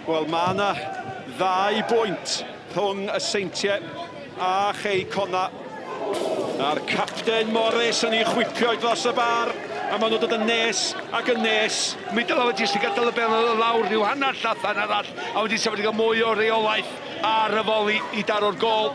Wel, mae yna ddau bwynt rhwng y Seintiau a Chei Conna. A'r capten Morris yn ei chwipio dros y bar, a maen nhw'n dod yn nes ac yn nes. Mi dylai fod jyst yn gadael y bel lawr rhyw hanner llathan arall, a wedyn sa wedi cael mwy o reolaeth ar y foli i daro'r gôl.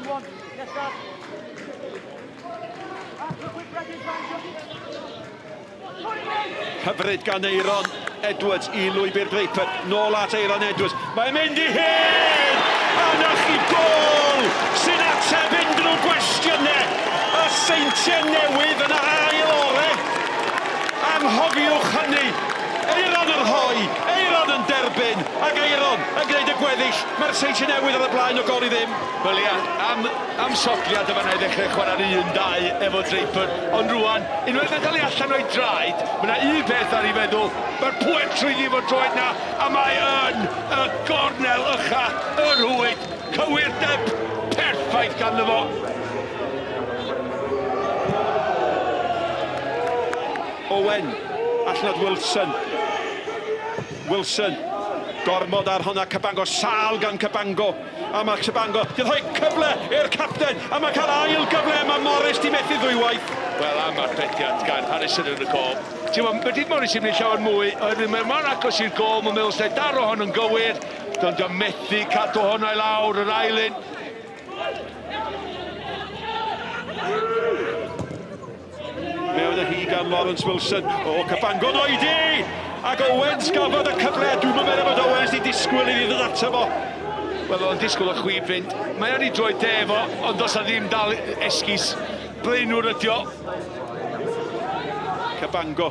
Hyfryd gan Aeron Edwards i lwybr Draper. Nôl at Aeron Edwards. Mae'n mynd i hyn! A na chi gôl sy'n ateb unrhyw gwestiynau. Y Seintiau Newydd yn yr ail ore. Anghofiwch hynny. Aeron yn rhoi, Aeron yn derbyn, ac Aeron yn gwneud y gweddill. Mae'r Seintiau Newydd ar y blaen o gol i ddim. Wel ia, am am sodliad yn fanna i ddechrau chwarae'r 1-2 efo Draper, ond rwan, unwaith mae'n cael ei allan o'i draed, mae yna un peth ar ei feddwl, mae'r pŵer trwyddi efo'r droed na, a mae yn y gornel ucha, y rhwyd, cywirdeb perffaith ganddo fo. Owen, allan at Wilson. Wilson, gormod ar honna, Cabango, sâl gan Cabango. A mae Cabango 'di rhoi cyfle i'r capten, a mae'n cael ail gyfle, a mae Morris 'di methu ddwywaith. Wel, am arbediad gan Harrison yn y gôl. Ti'n gwybod, mae Dave Morris yn mynd llawer mwy, oherwydd mae mor agos i'r gôl, mae'n meddwl sef daro hon yn gywir, ond o'n methu cadw hwnna i lawr, yr ail un. Mewn â hi gan Lawrence Wilson. O, Cabango'n oedi! Ac Owens gafodd y cyfle. Dwi'm yn meddwl bod Owens 'di disgwyl iddi ddod ato fo. Wel, o'n disgwyl y chwib fynd. Mae o'n ei droed de fo, ond does 'na ddim dal esgus. Blaenwr ydi o. Cabango.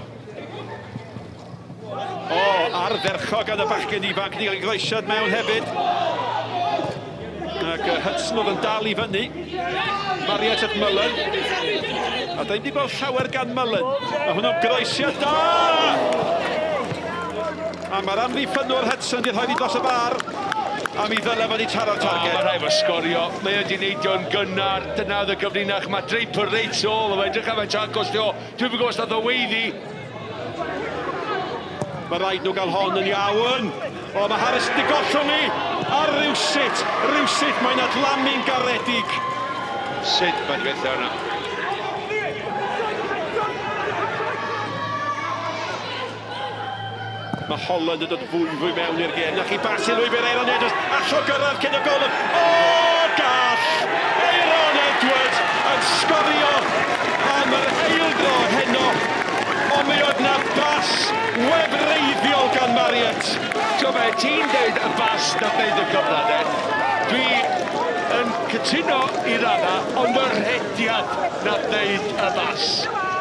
O, ardderchog gan y bachgen ifanc. Ni gael ei groesiad mewn hefyd. Ac Hudson oedd yn dal i fyny. Mariet at Mullen. A da ni wedi gweld llawer gan Mullen. Mae hwnnw'n groesiad da! A mae'r amddiffynnwr Hudson wedi rhoi dros y bar. A mi ddyle fod i taro'r targed. Mae rhaid fo sgorio. Mae wedi neidio'n gynnar. Dyna oedd y gyfrinach. Mae Draper reit ôl. Mae edrych am faint agos di o. Dwi'm yn gwybod os nath o weiddi. Mae rhaid nhw gael hon yn iawn. O, mae Harris di gollwng i. A rywsut, rywsut mae'n adlamu'n garedig. Sut mae'n fethu hwnna? Mae Holland yn dod fwy fwy mewn i'r gêm. Na chi bas i lwybr Aeron Edwards. Allo gyrraedd cyn y gol. O, gall! Aeron Edwards yn sgorio am yr eildro heno. Ond mi oedd na bas wefreiddiol gan Marriott. Ti'n be, ti'n deud y bas na wneud y cyfle, de. Dwi yn cytuno i radda, ond y rhediad na wneud y bas.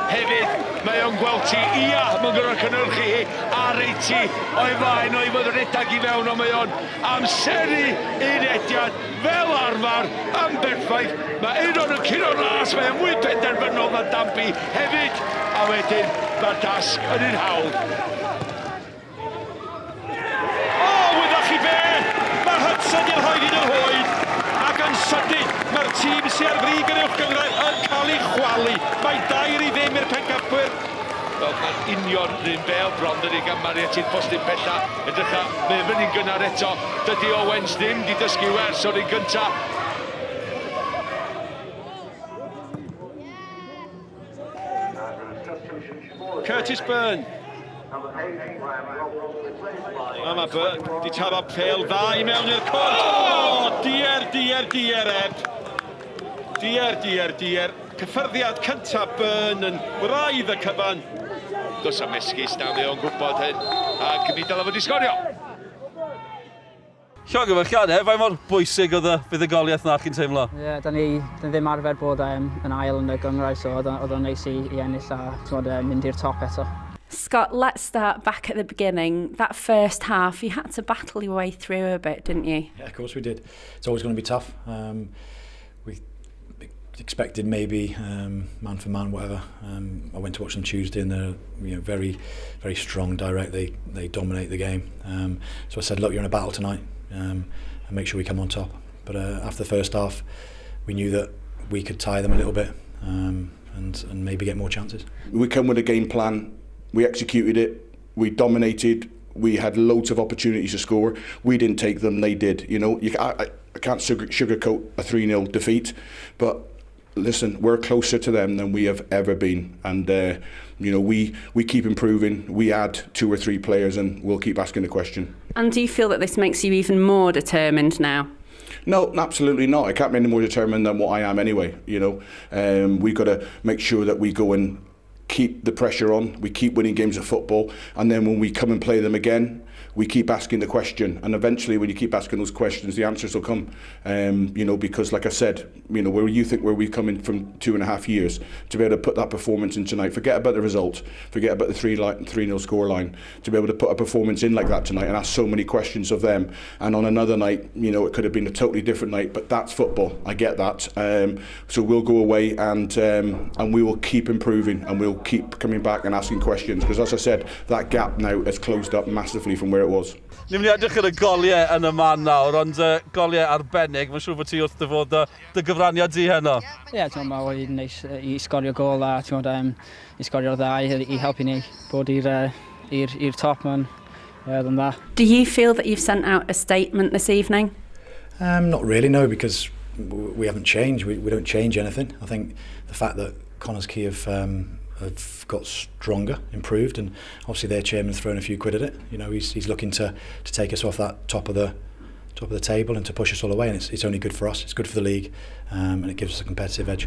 Hefyd, Mae o'n gweld ti, ia, mae'n gorfod cynhyrchu hi a reit ti o'i flaen o i fod yn rhedeg i fewn, ond mae o'n amseru ei rediad fel arfer yn berffaith. Mae Euron yn curo'r ras, mae o'n fwy penderfynol na Danby hefyd, a wedyn mae'r dasg yn un hawdd. O, wyddoch chi be? Mae Hudson i'r rhoi hyd yn oed, ac yn sydyn, mae'r tîm sydd ar frig yr uwch gynghrair yn cael ei chwalu. Mae 2-0 i'r pencampwyr. Wel, mae'n union rhywun bel bron, dydy, gan Marriott i'r postyn pella. Edrycha, mae fyny'n gynnar eto. Dydy Owens ddim di dysgu wers o'r un gynta. Curtis Byrne. A mae Byrne di taro pel dda i mewn i'r cwrt. O, dier, dier, dier, Eb. Dier, dier, dier. Cyffyrddiad cyntaf Byrne yn wraidd y cyfan. Does am esgus na, mae o'n gwybod hyn. Ac mi dylai fod i sgorio. Llongyfarchiadau, faint mor bwysig oedd y fuddugoliaeth 'na chi'n teimlo? Ie, yeah, da ni, da ni ddim arfer bod um, yn ail yn y gynghrair, so oedd o'n neis i, i ennill a t'mod, uh, mynd i'r top eto. Scott, let's start back at the beginning. That first half, you had to battle your way through a bit, didn't you? Yeah, of course we did. It's always going to be tough. Um, we expected maybe um, man for man, whatever. Um, I went to watch them Tuesday, and they're you know very, very strong, direct. They they dominate the game. Um, so I said, look, you're in a battle tonight, um, and make sure we come on top. But uh, after the first half, we knew that we could tie them a little bit um, and and maybe get more chances. We come with a game plan. We executed it. We dominated. We had loads of opportunities to score. We didn't take them, they did. You know, I can't sugarcoat a 3-0 defeat, but listen, we're closer to them than we have ever been. And, you know, we keep improving. We add 2 or 3 players and we'll keep asking the question. And do you feel that this makes you even more determined now? No, absolutely not. I can't be any more determined than what I am anyway. You know, we've got to make sure that we go and keep the pressure on. We keep winning games of football, and then when we come and play them again, we keep asking the question, and eventually when you keep asking those questions, the answers will come. You know, because like I said, you know, where you think where we've come in from 2.5 years to be able to put that performance in tonight, forget about the result, forget about the 3-0 scoreline, to be able to put a performance in like that tonight and ask so many questions of them. And on another night, you know, it could have been a totally different night, but that's football. I get that. So we'll go away and we will keep improving, and we'll keep coming back and asking questions, because as I said, that gap now has closed up massively from where it was. Ni'n mynd i edrych ar y goliau yn y man nawr, ond goliau arbennig, mae'n siŵr bod ti wrth dy fod dy gyfraniad di heno. Ie, yeah, ti'n meddwl, mae'n neis i sgorio gol a ti'n meddwl, i sgorio'r ddau, i helpu ni bod i'r top, mae'n oedd yn dda. Do you feel that you've sent out a statement this evening? Not really, no, because we haven't changed. We don't change anything. I think the fact that Connah's Quay have got stronger, improved, and obviously their chairman's thrown a few quid at it. You know, he's looking to take us off that top of the table and to push us all away, and it's only good for us. It's good for the league, and it gives us a competitive edge.